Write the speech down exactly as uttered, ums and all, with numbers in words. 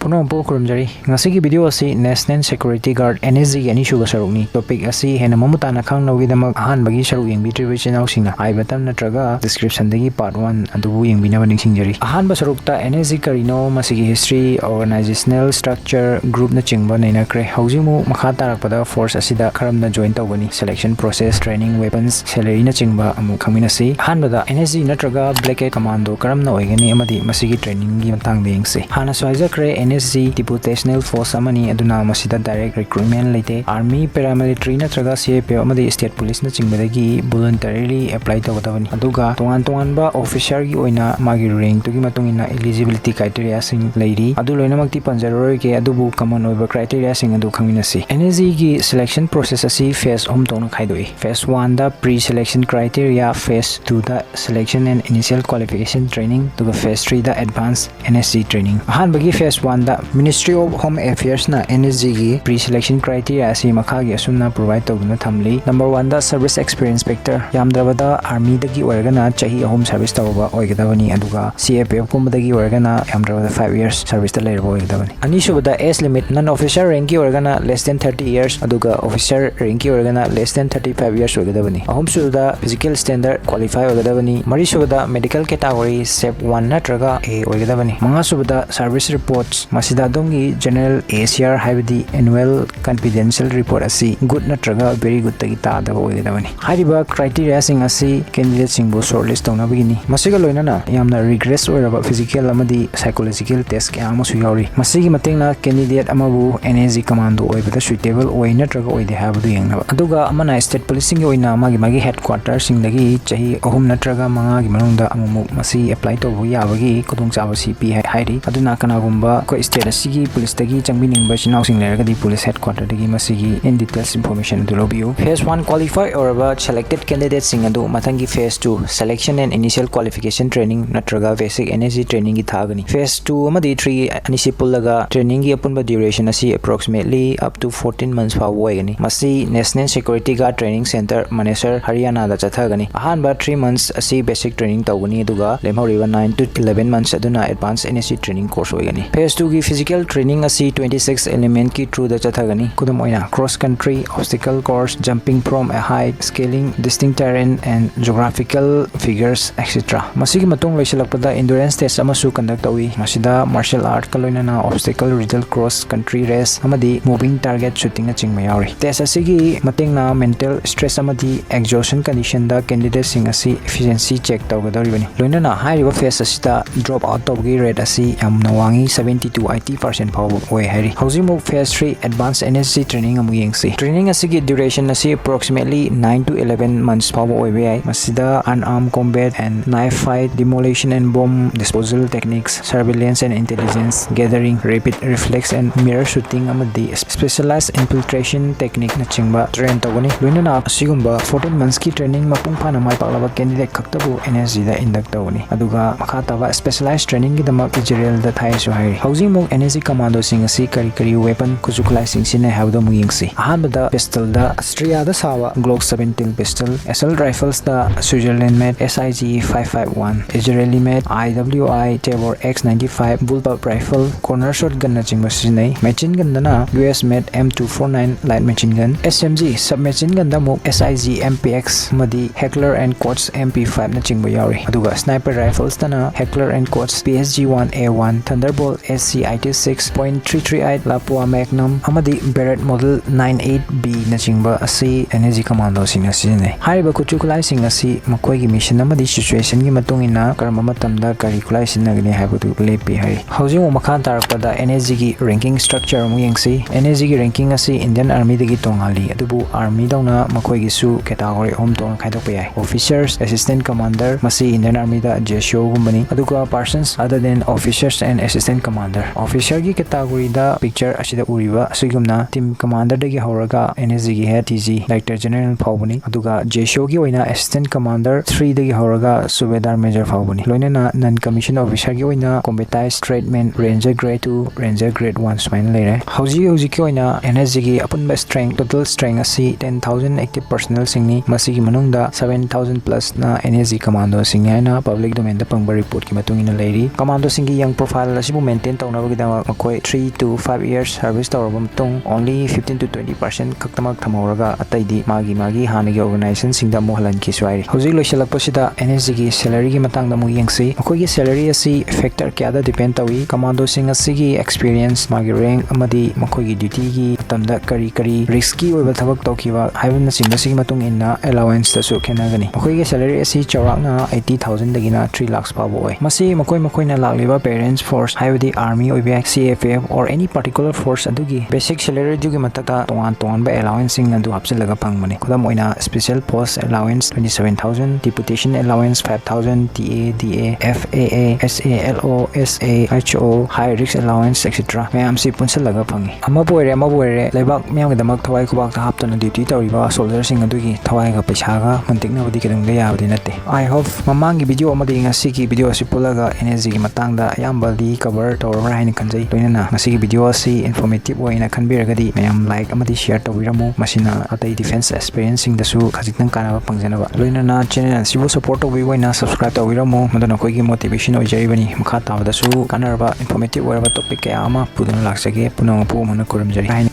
ꯄꯨꯝꯅꯃꯛꯄꯨ ꯈꯨꯔꯨꯝꯖꯔꯤ꯫ ꯉꯁꯤꯒꯤ video ꯑꯁꯤ National Security Guard, N S G ꯒꯤ ꯑꯅꯤꯁꯨꯕ ꯁꯔꯨꯛꯅꯤ꯫ Topic ꯑꯁꯤ ꯍꯦꯟꯅ ꯃꯃꯨꯠ ꯇꯥꯅ ꯈꯪꯅꯕꯒꯤꯗꯃꯛ ꯑꯍꯥꯟꯕꯒꯤ ꯁꯔꯨꯛ ꯌꯦꯡꯕꯤꯗ꯭ꯔꯤꯕ ꯏꯆꯤꯟ ꯏꯅꯥꯎꯁꯤꯡꯅ I button ꯅꯠꯇ꯭ꯔꯒ description ꯗꯒꯤ part one ꯑꯗꯨꯕꯨ ꯌꯦꯡꯕꯤꯅꯕ ꯅꯤꯡꯁꯤꯡꯖꯔꯤ꯫ ꯑꯍꯥꯟꯕ ꯁꯔꯨꯛꯇ N S G ꯀꯔꯤꯅꯣ, ꯃꯁꯤꯒꯤ history, organizational structure, group ꯅꯆꯤꯡꯕ ꯅꯩꯅꯈ꯭ꯔꯦ꯫ ꯍꯧꯖꯤꯛ ꯑꯃꯨꯛ ꯃꯈꯥ ꯇꯥꯔꯛꯄꯗ force ꯑꯁꯤꯗ ꯀꯔꯝꯅ join ꯇꯧꯒꯅꯤ, selection process, training, weapons, salary ꯅꯆꯤꯡꯕ ꯑꯃꯨꯛ ꯈꯪꯃꯤꯟꯅꯁꯤ꯫ ꯑꯍꯥꯟꯕꯗ N S G ꯅꯠꯇ꯭ꯔꯒ Black Hat Commando ꯀꯔꯝꯅ ꯑꯣꯏꯒꯅꯤ ꯑꯃꯗꯤ ꯃꯁꯤꯒꯤ training ꯒꯤ ꯃꯇꯥꯡꯗ ꯌꯦꯡꯁꯤ꯫ ꯍꯥꯟꯅꯁꯨ ꯍꯥꯏꯖꯈ꯭ꯔꯦ, N S G deputational force ꯑꯃꯅꯤ, ꯑꯗꯨꯅ ꯃꯁꯤꯗ direct recruitment ꯂꯩꯇꯦ꯫ Army, paramilitary ꯅꯠꯇ꯭ꯔꯒ C R P F ꯑꯃꯗꯤ state police ꯅꯆꯤꯡꯕꯗꯒꯤ voluntarily apply ꯇꯧꯒꯗꯕꯅꯤ꯫ ꯑꯗꯨꯒ ꯇꯣꯉꯥꯟ ꯇꯣꯉꯥꯟꯕ officer ꯒꯤ ꯑꯣꯏꯅ ꯃꯥꯒꯤ rank ꯇꯨꯒꯤ ꯃꯇꯨꯡ ꯏꯟꯅ eligibility criteria ꯁꯤꯡ ꯂꯩꯔꯤ꯫ ꯑꯗꯨ ꯂꯣꯏꯅꯃꯛꯇꯤ ꯄꯟꯖꯔꯔꯣꯏꯒꯦ, ꯑꯗꯨꯕꯨ common ꯑꯣꯏꯕ criteria ꯁꯤꯡ ꯑꯗꯨ ꯈꯪꯃꯤꯟꯅꯁꯤ꯫ N S G ꯒꯤ selection process ꯑꯁꯤ phase ꯑꯍꯨꯝ ꯊꯣꯛꯅ ꯈꯥꯏꯗꯣꯛꯏ꯫ Phase one the pre-selection criteria, phase two the selection and initial qualification training, ꯑꯗꯨꯒ phase three ꯗ advanced N S G training꯫ ꯑꯍꯥꯟꯕꯒꯤ phase one the Ministry of Home Affairs ꯅ N S G ꯒꯤ pre-selection criteria ꯑꯁꯤ ꯃꯈꯥꯒꯤ ꯑꯁꯨꯝꯅ provide ꯇꯧꯗꯨꯅ ꯊꯝꯂꯤ꯫ Number one ꯗ service experience factor, ꯌꯥꯝꯗ꯭ꯔꯕꯗ army ꯗꯒꯤ ꯑꯣꯏꯔꯒꯅ ꯆꯍꯤ ꯑꯍꯨꯝ service ꯇꯧꯔꯕ ꯑꯣꯏꯒꯗꯕꯅꯤ, ꯑꯗꯨꯒ C R P F ꯀꯨꯝꯕꯗꯒꯤ ꯑꯣꯏꯔꯒꯅ ꯌꯥꯝꯗ꯭ꯔꯕꯗ five years service ꯇ ꯂꯩꯔꯕ ꯑꯣꯏꯒꯗꯕꯅꯤ꯫ ꯑꯅꯤꯁꯨꯕꯗ age limit, non officer rank ꯀꯤ ꯑꯣꯏꯔꯒꯅ less than thirty years, ꯑꯗꯨꯒ officer rank ꯀꯤ ꯑꯣꯏꯔꯒꯅ less than thirty five years ꯑꯣꯏꯒꯗꯕꯅꯤ꯫ ꯑꯍꯨꯝꯁꯨꯕꯗ physical standard qualify ꯑꯣꯏꯒꯗꯕꯅꯤ꯫ ꯃꯔꯤꯁꯨꯕꯗ medical category SEP one ꯅꯠꯇ꯭ꯔꯒ A ꯑꯣꯏꯒꯗꯕꯅꯤ꯫ ꯃꯉꯥꯁꯨꯕꯗ service reports, ꯃꯁꯤꯗ ꯑꯗꯣꯝꯒꯤ general A C R ꯍꯥꯏꯕꯗꯤ annual confidential report ꯑꯁꯤ good ꯅꯠꯇ꯭ꯔꯒ very good ꯇꯒꯤ ꯇꯥꯗꯕ ꯑꯣꯏꯒꯗꯕꯅꯤ꯫ ꯍꯥꯏꯔꯤꯕ criteria ꯁꯤꯡ ꯑꯁꯤ candidate ꯁꯤꯡꯕꯨ shortlist ꯇꯧꯅꯕꯒꯤꯅꯤ꯫ ꯃꯁꯤꯒ ꯂꯣꯏꯅꯅ ꯌꯥꯝꯅ rigorous ꯑꯣꯏꯔꯕ physical ꯑꯃꯗꯤ psychological test ꯀꯌꯥ ꯑꯃꯁꯨ ꯌꯥꯎꯔꯤ꯫ ꯃꯁꯤꯒꯤ ꯃꯇꯦꯡꯅ candidate ꯑꯃꯕꯨ N S G commando ꯑꯣꯏꯕꯗ suitable ꯑꯣꯏ ꯅꯠꯇ꯭ꯔꯒ ꯑꯣꯏꯗꯦ ꯍꯥꯏꯕꯗꯨ ꯌꯦꯡꯅꯕ꯫ ꯑꯗꯨꯒ ꯑꯃꯅ state police ꯁꯤꯡꯒꯤ ꯑꯣꯏꯅ ꯃꯥꯒꯤ ꯃꯥꯒꯤ headquarter ꯁꯤꯡꯗꯒꯤ ꯆꯍꯤ ꯑꯍꯨꯝ ꯅꯠꯇ꯭ꯔꯒ ꯃꯉꯥꯒꯤ ꯃꯅꯨꯡꯗ ꯑꯃꯨꯛꯃꯨꯛ ꯃꯁꯤ apply ꯇꯧꯕ ꯌꯥꯕꯒꯤ ꯈꯨꯗꯣꯡꯆꯥꯕ ꯑꯁꯤ ꯄꯤ ꯍꯥꯏ-, ꯍꯥꯏꯔꯤ꯫ ꯑꯗꯨꯅ ꯀꯅꯥꯒꯨꯝꯕ ꯑꯩꯈꯣꯏ state ꯑꯁꯤꯒꯤ police ꯇꯒꯤ ꯆꯪꯕꯤꯅꯤꯡꯕ ꯏꯆꯤꯟ ꯏꯅꯥꯎꯁꯤꯡ ꯂꯩꯔꯒꯗꯤ police headquarter ꯗꯒꯤ ꯃꯁꯤꯒꯤ in details information ꯑꯗꯨ ꯂꯧꯕꯤꯌꯨ꯫ Phase one qualify ꯑꯣꯏꯔꯕ selected candidate ꯁꯤꯡ ꯑꯗꯨ ꯃꯊꯪꯒꯤ phase two selection and initial qualification training ꯅꯠꯇ꯭ꯔꯒ basic N S G training ꯒꯤ ꯊꯥꯒꯅꯤ꯫ Phase two ꯑꯃꯗꯤ three ꯑꯅꯤꯁꯤ ꯄꯨꯜꯂꯒ training ꯒꯤ ꯑꯄꯨꯟꯕ duration ꯑꯁꯤ approximately up to fourteen months ꯐꯥꯎꯕ ꯑꯣꯏꯒꯅꯤ꯫ ꯃꯁꯤ National Security Guard Training Centre, ꯃꯅꯦꯁꯔ, ꯍꯔꯤꯌꯥꯅꯥꯗ ꯆꯠꯊꯒꯅꯤ꯫ ꯑꯍꯥꯟꯕ three months ꯑꯁꯤ basic training ꯇꯧꯒꯅꯤ, ꯑꯗꯨꯒ ꯂꯦꯝꯍꯧꯔꯤꯕ nine to eleven months ꯑꯗꯨꯅ advanced N S G training course ꯑꯣꯏꯒꯅꯤ꯫ Phase two ꯒꯤ physical training ꯑꯁꯤ twenty six element ꯀꯤ through ꯗ ꯆꯠꯊꯒꯅꯤ꯫ ꯈꯨꯗꯝ ꯑꯣꯏꯅ, cross country, obstacle course, jumping from a height, scaling distinct terrain and geographical figures, et cetera꯫ ꯃꯁꯤꯒꯤ ꯃꯇꯨꯡ ꯂꯣꯏꯁꯤꯜꯂꯛꯄꯗ endurance test ꯑꯃꯁꯨ conduct ꯇꯧꯏ꯫ ꯃꯁꯤꯗ martial art ꯀ ꯂꯣꯏꯅꯅ obstacle riddle, cross country race ꯑꯃꯗꯤ moving target shooting ꯅꯆꯤꯡꯕ ꯌꯥꯎꯔꯤ꯫ Test ꯑꯁꯤꯒꯤ ꯃꯇꯦꯡꯅ mental stress ꯑꯃꯗꯤ exhaustion condition ꯗ candidate ꯁꯤꯡ ꯑꯁꯤ efficiency check ꯇꯧꯒꯗꯧꯔꯤꯕꯅꯤ꯫ ꯂꯣꯏꯅꯅ ꯍꯥꯏꯔꯤꯕ phase ꯑꯁꯤꯗ drop out ꯇꯧꯕꯒꯤ rate ꯑꯁꯤ ꯌꯥꯝꯅ ꯋꯥꯡꯉꯤ, seventy to eighty percent ꯐꯥꯎꯕ ꯑꯣꯏ ꯍꯥꯏꯔꯤ꯫ ꯍꯧꯖꯤꯛꯃꯨꯛ phase three advanced N S G training ꯑꯃꯨꯛ ꯌꯦꯡꯁꯤ꯫ Training ꯑꯁꯤꯒꯤ duration ꯑꯁꯤ approximately nine to eleven months ꯐꯥꯎꯕ ꯑꯣꯏꯕ ꯌꯥꯏ꯫ ꯃꯁꯤꯗ unarmed combat and knife fight, demolition and bomb disposal techniques, surveillance and intelligence gathering, rapid reflex and mirror shooting ꯑꯃꯗꯤ specialized infiltration technique ꯅꯆꯤꯡꯕ train ꯇꯧꯒꯅꯤ꯫ ꯂꯣꯏꯅꯅ ꯑꯁꯤꯒꯨꯝꯕ fourteen months ꯀꯤ training ꯃꯄꯨꯡ ꯐꯥꯅ ꯃꯥꯏ ꯄꯥꯛꯂꯕ candidate ꯈꯛꯇꯕꯨ N S G ꯗ induct ꯇꯧꯒꯅꯤ꯫ ꯑꯗꯨꯒ ꯃꯈꯥ ꯇꯥꯕ specialized training ꯒꯤꯗꯃꯛ Israel ꯗ ꯊꯥꯏꯁꯨ ꯍꯥꯏꯔꯤ꯫ ꯍꯧꯖꯤꯛꯃꯨꯛ N S G commando ꯁꯤꯡ ꯑꯁꯤ ꯀꯔꯤ ꯀꯔꯤ weapon, ꯈꯨꯠꯁꯨ ꯈꯨꯠꯂꯥꯏꯁꯤꯡ ꯁꯤꯖꯤꯟꯅꯩ ꯍꯥꯏꯕꯗꯨ ꯑꯃꯨꯛ ꯌꯦꯡꯁꯤ꯫ ꯑꯍꯥꯟꯕꯗ pistol ꯗ Austria ꯗ ꯁꯥꯕ Glock seventeen pistol, Assault Rifles ꯇ Switzerland made S I G five five one, Israeli made I W I Tavor X ninety five, bullpup rifle, corner shotgun ꯅꯆꯤꯡꯕ ꯁꯤꯖꯤꯟꯅꯩ꯫ Machine gun ꯗꯅ U S made M two four nine light machine gun, S M G, submachine gun ꯗ ꯑꯃꯨꯛ S I G M P X ꯑꯃꯗꯤ Heckler and Koch M P five ꯅꯆꯤꯡꯕ ꯌꯥꯎꯔꯤ꯫ ꯑꯗꯨꯒ sniper rifles ꯇꯅ Heckler and Koch P S G one A one, Thunderbolt S C eighty six point three three eight, Lapua Magnum ꯑꯃꯗꯤ Barrett Model nine eight B ꯅꯆꯤꯡꯕ ꯑꯁꯤ N S G commando ꯁꯤꯡꯅ ꯁꯤꯖꯤꯟꯅꯩ꯫ ꯍꯥꯏꯔꯤꯕ ꯈꯨꯠꯁꯨ ꯈꯨꯠꯂꯥꯏꯁꯤꯡ ꯑꯁꯤ ꯃꯈꯣꯏꯒꯤ mission ꯑꯃꯗꯤ situation ꯒꯤ ꯃꯇꯨꯡ ꯏꯟꯅ ꯀꯔꯝꯕ ꯃꯇꯝꯗ ꯀꯔꯤ ꯈꯨꯠꯂꯥꯏ ꯁꯤꯖꯤꯟꯅꯒꯅꯤ ꯍꯥꯏꯕꯗꯨ ꯂꯦꯞꯄꯤ ꯍꯥꯏꯔꯤ꯫ ꯍꯧꯖꯤꯛ ꯑꯃꯨꯛ ꯃꯈꯥ ꯇꯥꯔꯛꯄꯗ N S G ꯒꯤ ranking structure ꯑꯃꯨꯛ ꯌꯦꯡꯁꯤ꯫ N S G ꯒꯤ ranking ꯑꯁꯤ Indian Army ꯗꯒꯤ ꯇꯣꯡꯉꯥꯜꯂꯤ, ꯑꯗꯨꯕꯨ Army ꯗꯧꯅ ꯃꯈꯣꯏꯒꯤꯁꯨ category ꯑꯍꯨꯝ ꯊꯣꯛꯅ ꯈꯥꯏꯗꯣꯛꯄ ꯌꯥꯏ: Officers, Assistant Commander, ꯃꯁꯤ Indian Army ꯗ J C O ꯒꯨꯝꯕꯅꯤ, ꯑꯗꯨꯒ Persons Other Than Officers and Assistant Commander꯫ Officer ꯒꯤ category ꯗ picture ꯑꯁꯤꯗ ꯎꯔꯤꯕ ꯑꯁꯤꯒꯨꯝꯅ team commander ꯗꯒꯤ ꯍꯧꯔꯒ N S G ꯒꯤ head D G, Director General ꯐꯥꯎꯕꯅꯤ, ꯑꯗꯨꯒ J C O ꯒꯤ ꯑꯣꯏꯅ Assistant Commander three ꯗꯒꯤ ꯍꯧꯔꯒ Subedar Major ꯐꯥꯎꯕꯅꯤ꯫ ꯂꯣꯏꯅꯅ non commissioned officer ꯒꯤ ꯑꯣꯏꯅ Combatist, Tradesman, Ranger Grade two, Ranger Grade one ꯁꯨꯃꯥꯏꯅ ꯂꯩꯔꯦ꯫ ꯍꯧꯖꯤꯛ ꯍꯧꯖꯤꯛꯀꯤ ꯑꯣꯏꯅ N S G ꯒꯤ ꯑꯄꯨꯟꯕ strength, total strength ꯑꯁꯤ ten thousand active personnel ꯁꯤꯡꯅꯤ꯫ ꯃꯁꯤꯒꯤ ꯃꯅꯨꯡꯗ seven thousand plus ꯅ N S G commando ꯁꯤꯡꯅꯤ ꯍꯥꯏꯅ public domain ꯗ ꯐꯪꯕ report ꯀꯤ ꯃꯇꯨꯡ ꯏꯟꯅ ꯂꯩꯔꯤ꯫ Commando ꯁꯤꯡꯒꯤ young profile ꯑꯁꯤꯕꯨ maintain ꯇꯧꯅꯕ ꯅꯕꯒꯤꯗꯃꯛ ꯃꯈꯣꯏ three to five years service ꯇꯧꯔꯕ ꯃꯇꯨꯡ only fifteen to twenty percent ꯈꯛꯇꯃꯛ ꯊꯝꯍꯧꯔꯒ ꯑꯇꯩꯗꯤ ꯃꯥꯒꯤ ꯃꯥꯒꯤ ꯍꯥꯟꯅꯒꯤ organizationꯁꯤꯡꯗ ꯑꯃꯨꯛ ꯍꯜꯍꯟꯈꯤꯁꯨ ꯍꯥꯏꯔꯤ꯫ ꯍꯧꯖꯤꯛ ꯂꯣꯏꯁꯤꯜꯂꯛꯄꯁꯤꯗ NSGꯒꯤ salaryꯒꯤ ꯃꯇꯥꯡꯗ ꯑꯃꯨꯛ ꯌꯦꯡꯁꯤ꯫ ꯃꯈꯣꯏꯒꯤ salary ꯑꯁꯤ factor ꯀꯌꯥꯗ depend ꯇꯧꯏ꯫ Commandoꯁꯤꯡ ꯑꯁꯤꯒꯤ experience, ꯃꯥꯒꯤ rank ꯑꯃꯗꯤ ꯃꯈꯣꯏꯒꯤ dutyꯒꯤ ꯃꯇꯝꯗ ꯀꯔꯤ ꯀꯔꯤ riskꯀꯤ ꯑꯣꯏꯕ ꯊꯕꯛ ꯇꯧꯈꯤꯕ ꯍꯥꯏꯕꯅꯆꯤꯡꯕꯁꯤꯒꯤ ꯃꯇꯨꯡ ꯏꯟꯅ allowanceꯇꯁꯨ ꯈꯦꯠꯅꯒꯅꯤ꯫ ꯃꯈꯣꯏꯒꯤ salary ꯑꯁꯤ ꯆꯥꯎꯔꯥꯛꯅ eighty thousandꯗꯒꯤꯅ three lakhs ꯐꯥꯎꯕ ꯑꯣꯏ꯫ ꯃꯁꯤ ꯃꯈꯣꯏ ꯃꯈꯣꯏꯅ ꯂꯥꯛꯂꯤꯕ parents force ꯍꯥꯏꯕꯗꯤ army ꯑꯣꯏꯕ ꯌꯥꯏ, CFF or any particular force ꯑꯗꯨꯒꯤ basic salaryꯗꯨꯒꯤ ꯃꯊꯛꯇ ꯇꯣꯉꯥꯟ ꯇꯣꯉꯥꯟꯕ allowanceꯁꯤꯡ ꯑꯗꯨ ꯍꯥꯞꯆꯤꯜꯂꯒ ꯐꯪꯕꯅꯤ꯫ ꯈꯨꯗꯝ ꯑꯣꯏꯅ special post allowance twenty seven thousand, deputation allowance five thousand, TA, DA, FAA, SALO, SAHO, high risk allowance, et cetera ꯃꯌꯥꯝꯁꯤ ꯄꯨꯟꯁꯤꯜꯂꯒ ꯐꯪꯉꯤ꯫ ꯑꯃꯕꯨ ꯑꯣꯏꯔꯦ ꯑꯃꯕꯨ ꯑꯣꯏꯔꯦ ꯂꯩꯕꯥꯛ ꯃꯤꯌꯥꯝꯒꯤꯗꯃꯛ ꯊꯋꯥꯏ ꯈꯨꯕꯥꯛꯇ ꯍꯥꯞꯇꯨꯅ duty ꯇꯧꯔꯤꯕ soldierꯁꯤꯡ ꯑꯗꯨꯒꯤ ꯊꯋꯥꯏꯒ ꯄꯩꯁꯥꯒ ꯃꯟꯇꯤꯛꯅꯕꯗꯤ ꯀꯩꯗꯧꯅꯨꯡꯗ ꯌꯥꯕꯗꯤ ꯅꯠꯇꯦ꯫ I hope ꯃꯃꯥꯡꯒꯤ video ꯑꯃꯗꯤ ꯉꯁꯤꯒꯤ video ꯑꯁꯤ ꯄꯨꯜꯂꯒ NSGꯒꯤ ꯃꯇꯥꯡꯗ ꯑꯌꯥꯝꯕꯗꯤ cover ꯇꯧꯔꯕ꯭ꯔꯥ ꯍꯥꯏꯅ ꯈꯟꯖꯩ꯫ ꯂꯣꯏꯅꯅ ꯉꯁꯤꯒꯤ video ꯑꯁꯤ informative ꯑꯣꯏꯅ ꯈꯟꯕꯤꯔꯒꯗꯤ ꯃꯌꯥꯝ like ꯑꯃꯗꯤ share ꯇꯧꯕꯤꯔꯝꯃꯨ꯫ ꯃꯁꯤꯅ ꯑꯇꯩ defence aspirantsꯁꯤꯡꯗꯁꯨ ꯈꯖꯤꯛꯇꯪ ꯀꯥꯟꯅꯕ ꯐꯪꯖꯅꯕ꯫ ꯂꯣꯏꯅꯅ channel ꯑꯁꯤꯕꯨ support ꯇꯧꯕꯤꯕ ꯑꯣꯏꯅ subscribe ꯇꯧꯕꯤꯔꯝꯃꯨ꯫ ꯃꯗꯨꯅ ꯑꯩꯈꯣꯏꯒꯤ motivation ꯑꯣꯏꯖꯔꯤꯕꯅꯤ꯫ ꯃꯈꯥ ꯇꯥꯕꯗꯁꯨ ꯀꯥꯟꯅꯔꯕ informative ꯑꯣꯏꯔꯕ topic ꯀꯌꯥ ꯑꯃ ꯄꯨꯗꯨꯅ ꯂꯥꯛꯆꯒꯦ꯫ ꯄꯨꯝꯅꯃꯛꯄꯨ ꯑꯃꯨꯛ ꯍꯟꯅ ꯈꯨꯔꯨꯝꯖꯔꯤ ꯍꯥꯏꯅ